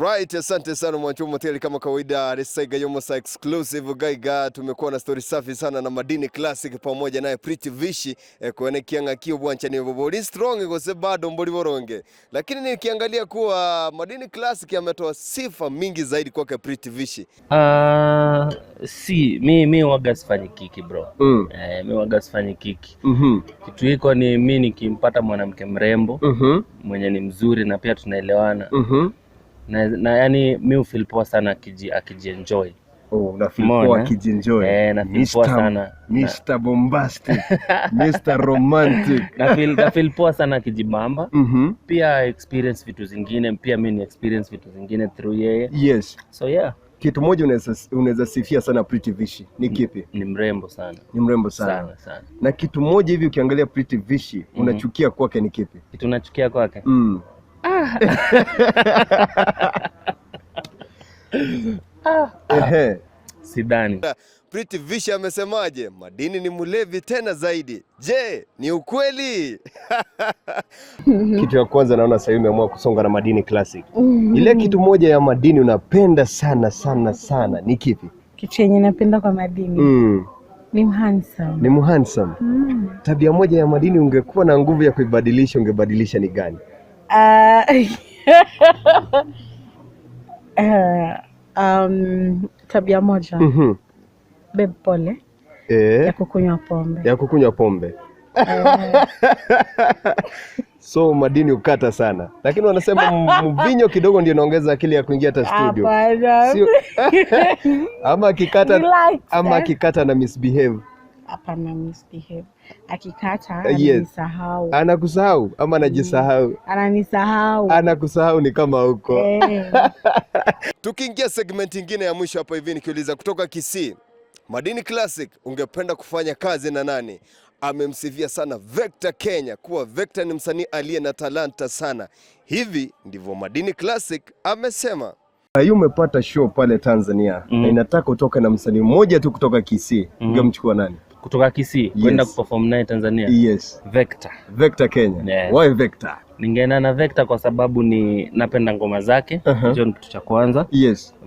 Alright, asante sana Mwanchumo Moteli, kama kawaida Resaiga Yomosa exclusive gaiga. Tumekuwa na story safi sana na Madini Classic pamoja naye Pretty Vishi kuenekianga kio bwancha ni boboli strong gose bado mboli boronge, lakini nikiangalia kuwa Madini Classic ametoa sifa mingi zaidi kwake Pretty Vishi. Si mi waga sifanyi kiki, bro. Mi waga sifanyi kiki. Kitu iko ni mi nikimpata mwanamke mrembo mwenye ni mzuri na pia tunaelewana na yani mi hufeel poa sana akijienjoy. Oh, una feel Umeona? Poa akijienjoy. Eh, na feel poa sana. Mr. Bombastic, Mr. Romantic. Na feel poa sana akijibamba. Pia experience vitu zingine, pia mi ni experience vitu zingine through yeye. So yeah. Kitu moja unaweza sifia sana Pretty Vishi ni kipi? Ni mrembo sana. Ni mrembo sana. Sana sana. Na kitu moja hivi ukiangalia Pretty Vishi unachukia kwake ni kipi? Kitu nachukia kwake? Mm. Ehe. Sidhani. Pretty Vishi amesemaje? Madini ni mlevi tena zaidi. Je, ni ukweli? Kitu ya kwanza naona sasa hivi umeamua kusonga na Madini Classic. Ile kitu moja ya Madini unapenda sana sana sana ni kipi? Kitu yenye napenda kwa Madini ni handsome. Ni handsome. Tabia moja ya Madini ungekuwa na nguvu ya kuibadilisha ungebadilisha ni gani? Tabia moja, babe, pole, ya kukunywa pombe. Ya kukunywa pombe. So Madini ukata sana, lakini wanasema mvinyo kidogo ndio inaongeza akili ya kuingia hata studio. Hapana. Sio ama akikata Relax, ama eh. akikata na misbehave. Hapana, misbehave. Akikata Yes. ananisahau. Anakusahau ama anajisahau? Ananisahau. Anakusahau ni kama huko. Eh. Tukiingia segment ingine ya mwisho hapa hivi nikiuliza kutoka Kisii, Madini Classic, ungependa kufanya kazi na nani? Amemsifia sana Vector Kenya kuwa Vector ni msanii aliye na talanta sana. Hivi ndivyo Madini Classic amesema. Hii umepata show pale Tanzania na inataka utoke na msanii mmoja tu kutoka Kisii, ungemchukua nani? Kutoka Kisii kwenda kuperform naye Tanzania? Yes. Vector. Vector Kenya. Yes. Why Vector? Ningeenda na Vector kwa sababu ni napenda ngoma zake. Hicho ni kitu cha kwanza.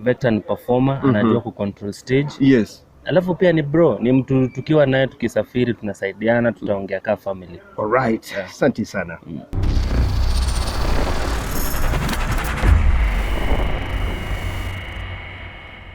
Vector ni performer, anajua kucontrol stage. Alafu pia ni bro, ni mtu tukiwa naye tukisafiri tunasaidiana, tutaongea kaa family. Alright. Asante sana.